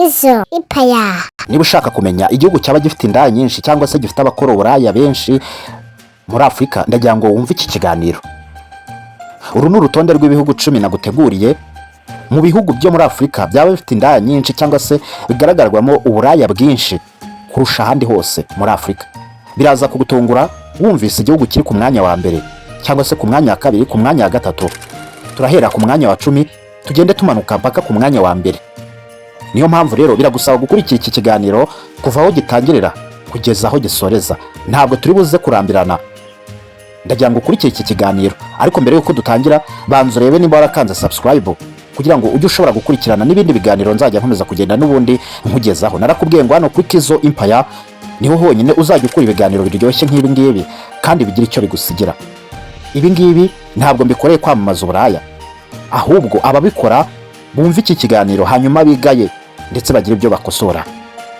Kizo Empire. Niba ushaka kumenya igihugu cyaba gifite indaya nyinshi cyangwa se gifite abakora uburaya benshi muri Afurika, ndagira ngo wumve iki kiganiro. Uru ni urutonde rw'ibihugu 10 naguteguriye mu bihugu byo muri Afurika byaba bifite indaya nyinshi cyangwa se bigaragarwamo uburaya bwinshi kurusha ahandi hose muri Afurika. Biraza kugutungura wumvise igihugu kiri ku mwanya wa mbere cyangwa se ku mwanya wa kabiri, ku mwanya wa gatatu. Turahera ku mwanya wa 10, tugende tumanuka mpaka ku mwanya wa mbere. Niyo mpamvu rero biragusaba gukurikira iki kiganiro kuva aho gitangirira kugeza aho gisoreza. Ntabwo turi buze kurambirana, ndagira ngo ukurikire iki kiganiro. Ariko mbere y'uko dutangira, banza urebe niba warakanze subscribe kugira ngo ujye ushobora gukurikirana n'ibindi biganiro nzajya nkomeza kugenda n'ubundi nkugezaho. Narakubwiye ngo hano kuri Kizo Empire niho honyine uzajya ukura ibiganiro biryoshye nk'ibi ngibi kandi bigira icyo bigusigira. Ibi ngibi ntabwo mbikoreye kwamamaza uburaya, ahubwo ababikora bumva iki kiganiro hanyuma bigaye ndetse bagira ibyo bakosora.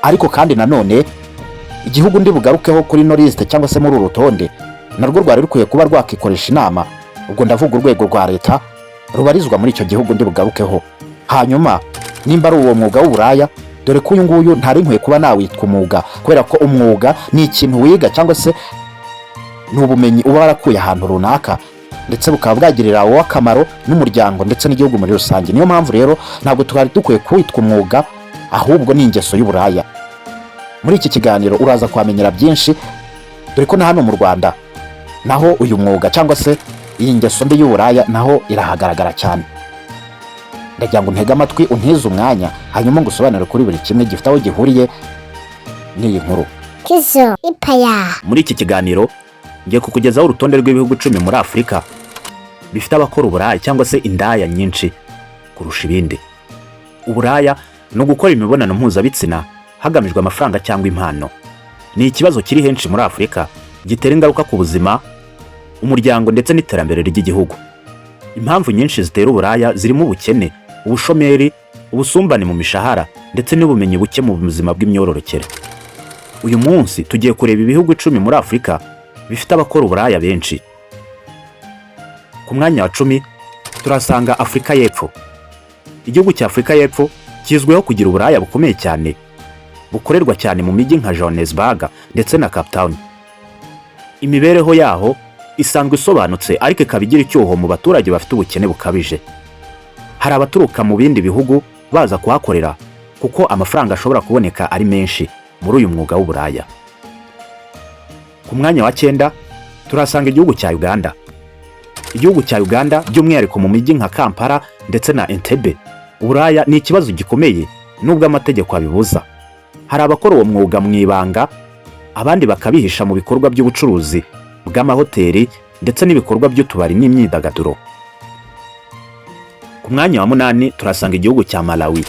Ariko kandi nanone igihugu ndi bugarukeho kuri ino lisite cyangwa se muri uru rutonde, narwo rwari rukwiye kuba rwakikoresha inama. Ubwo ndavuga urwego rwa leta rubarizwa muri icyo gihugu ndi bugarukeho. Hanyuma nimba ari uwo mwuga w'uburaya, dore ko uyu nguyu ntari nkwiye kuba nawitwa umwuga, kubera ko umwuga ni ikintu wiga cyangwa se ni ubumenyi uba warakuye ahantu runaka, ndetse bukaba bwagirira wowe akamaro n'umuryango ndetse n'igihugu muri rusange. Niyo mpamvu rero ntabwo twari dukwiye kuwitwa umwuga, ahubwo ni ingeso y'uburaya. Muri iki kiganiro uraza kuhamenyera byinshi, dore ko na hano mu Rwanda naho uyu mwuga cyangwa se iyi ngeso mbi y'uburaya naho irahagaragara cyane. Ndagira ngo untege amatwi, untize umwanya, hanyuma ngusobanure kuri buri kimwe gifite aho gihuriye n'iyi nkuru. Kizo Empire. Muri iki kiganiro ngiye kukugezaho urutonde rw'ibihugu 10 muri Afurika bifite abakora uburaya cyangwa se indaya nyinshi kurusha ibindi. Uburaya ni ugukora imibonano mpuzabitsina hagamijwe amafaranga cyangwa impano. Ni ikibazo kiri henshi muri Afurika, gitera ingaruka ku buzima, umuryango ndetse n'iterambere ry'igihugu. Impamvu nyinshi zitera uburaya zirimo ubukene, ubushomeri, ubusumbane mu mishahara ndetse n'ubumenyi buke mu buzima bw'imyororokere. Uyu munsi tugiye kureba ibihugu 10 muri Afurika bifite abakora uburaya benshi. Ku mwanya wa 10 turasanga Afurika y'Epfo. Igihugu cya Afurika y'Epfo kizwiho kugira uburaya bukomeye cyane, bukorerwa cyane mu mijyi nka Johannesburg ndetse na Cape Town. Imibereho yaho isanzwe isobanutse, ariko ikaba igira icyuho mu baturage bafite ubukene bukabije. Hari abaturuka mu bindi bihugu baza kuhakorera kuko amafaranga ashobora kuboneka ari menshi muri uyu mwuga w'uburaya. Ku mwanya wa cyenda turasanga igihugu cya Uganda. Igihugu cya Uganda, by'umwihariko mu mijyi nka Kampala ndetse na Entebbe, uburaya ni ikibazo gikomeye nubwo amategeko abibuza. Hari abakora uwo mwuga mu ibanga, abandi bakabihisha mu bikorwa by'ubucuruzi bw'amahoteli ndetse n'ibikorwa by'utubari n'imyidagaduro. Ku mwanya wa munani turasanga igihugu cya Malawi.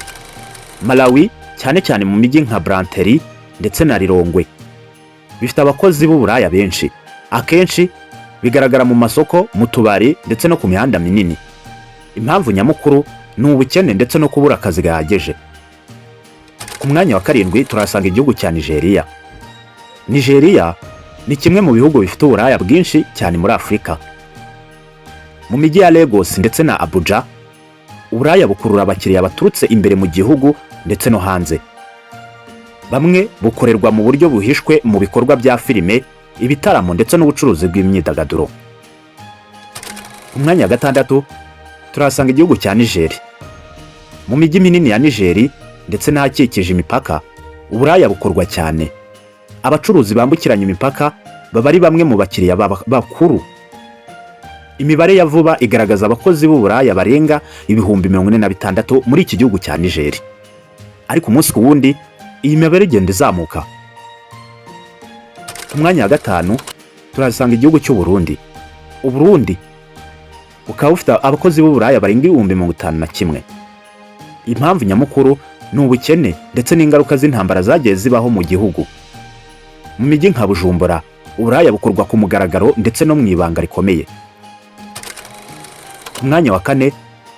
Malawi, cyane cyane mu mijyi nka Blantyre ndetse na Lilongwe, bifite abakozi b'uburaya benshi. Akenshi bigaragara mu masoko, mu tubari ndetse no ku mihanda minini. Impamvu nyamukuru ni ubukene ndetse no kubura akazi gahagije. Ku mwanya wa karindwi turasanga igihugu cya Nigeria. Nigeria ni kimwe mu bihugu bifite uburaya bwinshi cyane muri Afurika. Mu mijyi ya Lagos ndetse na Abuja, uburaya bukurura abakiriya baturutse imbere mu gihugu ndetse no hanze. Bamwe bukorerwa mu buryo buhishwe mu bikorwa bya filime, ibitaramo ndetse n'ubucuruzi bw'imyidagaduro. Ku mwanya wa gatandatu turahasanga igihugu cya Nigeri. Mu mijyi minini ya Nigeri ndetse n'ahakikije imipaka, uburaya bukorwa cyane. Abacuruzi bambukiranya imipaka baba ari bamwe mu bakiriya bakuru. Imibare ya vuba igaragaza abakozi b'uburaya barenga 46,000 muri iki gihugu cya Nigeri, ariko umunsi ku wundi iyi mibare igenda izamuka. Ku mwanya wa gatanu turahasanga igihugu cy'u Burundi. Uburundi bukaba bufite abakozi b'uburaya barenga 51,000. Impamvu nyamukuru ni ubukene ndetse n'ingaruka z'intambara zagiye zibaho mu gihugu. Mu mijyi nka Bujumbura, uburaya bukorwa ku mugaragaro ndetse no mu ibanga rikomeye. Ku mwanya wa kane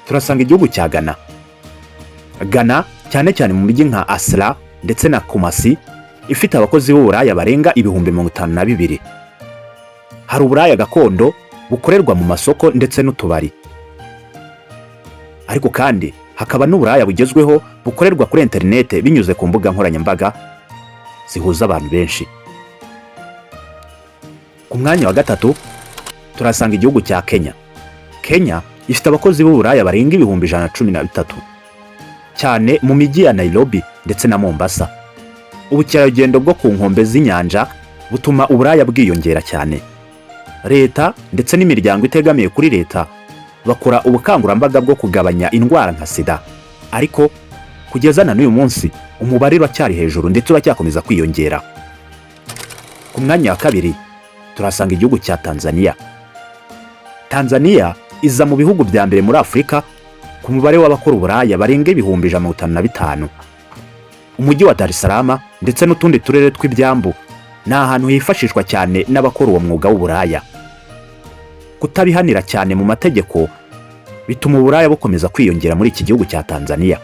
turasanga igihugu cya Ghana. Ghana, cyane cyane mu mijyi nka Accra ndetse na Kumasi, ifite abakozi b'uburaya barenga 52,000. Hari uburaya gakondo bukorerwa mu masoko ndetse n'utubari, ariko kandi Hakaba n'uburaya bugezweho bukorerwa kuri interinete binyuze ku mbuga nkoranyambaga zihuza abantu benshi. Ku mwanya wa gatatu turasanga igihugu cya Kenya. Kenya ifite abakozi b'uburaya barenga 113,000, cyane mu mijyi ya Nairobi ndetse na Mombasa. Ubukerarugendo bwo ku nkombe z'inyanja butuma uburaya bwiyongera cyane. Leta ndetse n'imiryango itegamiye kuri leta bakora ubukangurambaga bwo kugabanya indwara nka sida, ariko kugeza na n'uyu munsi umubare uracyari hejuru ndetse uracyakomeza kwiyongera. Ku mwanya wa kabiri turasanga igihugu cya Tanzania. Tanzania iza mu bihugu bya mbere muri Afurika ku mubare w'abakora uburaya barenga 155,000. Umujyi wa Dar es Salaam ndetse n'utundi turere tw'ibyambu ni ahantu hifashishwa cyane n'abakora uwo mwuga w'uburaya. Kutabihanira cyane mu mategeko bituma uburaya bukomeza kwiyongera muri iki gihugu cya Tanzania.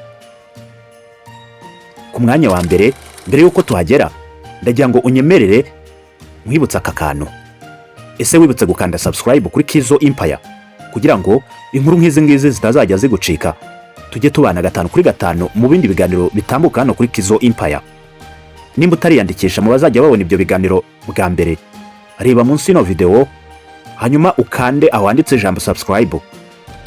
Ku mwanya wa mbere, mbere y'uko tuhagera, ndagira ngo unyemerere nkwibutse aka kantu. Ese wibutse gukanda subscribe kuri Kizo Empire kugira ngo inkuru nk'izi ngizi zitazajya zigucika, tujye tubana gatanu kuri gatanu mu bindi biganiro bitambuka hano kuri Kizo Empire? Nimba utariyandikisha mu bazajya babona ibyo biganiro bwa mbere, reba munsi y'ino video hanyuma ukande aho handitse ijambo subscribe,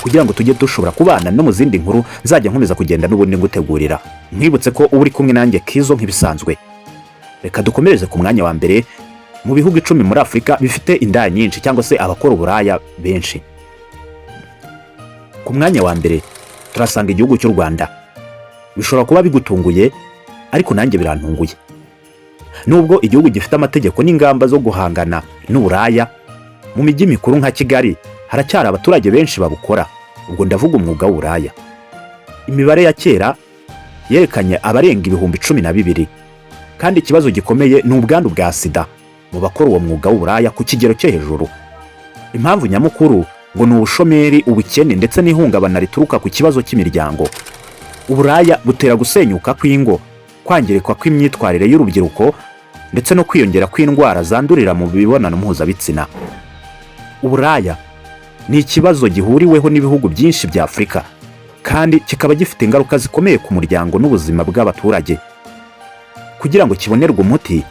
kugira ngo tujye dushobora kubana no mu zindi nkuru nzajya nkomeza kugenda n'ubundi ngutegurira. Nkwibutse ko uba uri kumwe nanjye Kizo nk'ibisanzwe. Reka dukomereze ku mwanya wa mbere mu bihugu 10 muri Afurika bifite indaya nyinshi cyangwa se abakora uburaya benshi. Ku mwanya wa mbere turasanga igihugu cy'u Rwanda. Bishobora kuba bigutunguye, ariko nanjye birantunguye. Nubwo igihugu gifite amategeko n'ingamba zo guhangana n'uburaya, mu mijyi mikuru nka Kigali haracyari abaturage benshi babukora, ubwo ndavuga umwuga w'uburaya. Imibare ya kera yerekanye abarenga 12,000, kandi ikibazo gikomeye ni ubwandu bwa sida mu bakora uwo mwuga w'uburaya ku kigero cyo hejuru. Impamvu nyamukuru ngo ni ubushomeri, ubukene ndetse n'ihungabana rituruka ku kibazo cy'imiryango. Uburaya butera gusenyuka kw'ingo, kwangirika kw'imyitwarire y'urubyiruko ndetse no kwiyongera kw'indwara zandurira mu mibonano mpuzabitsina. Uburaya ni ikibazo gihuriweho n'ibihugu byinshi bya Afurika, kandi kikaba gifite ingaruka zikomeye ku muryango n'ubuzima bw'abaturage. Kugira ngo kibonerwe umuti,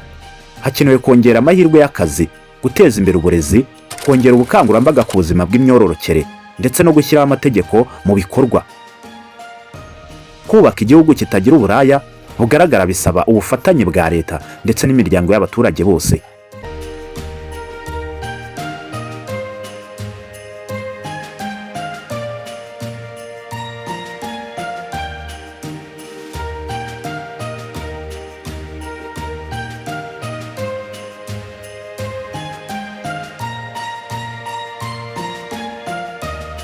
hakenewe kongera amahirwe y'akazi, guteza imbere uburezi, kongera ubukangurambaga ku buzima bw'imyororokere ndetse no gushyiraho amategeko mu bikorwa. Kubaka igihugu kitagira uburaya bugaragara bisaba ubufatanye bwa leta ndetse n'imiryango y'abaturage bose.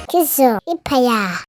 Kizo Empire.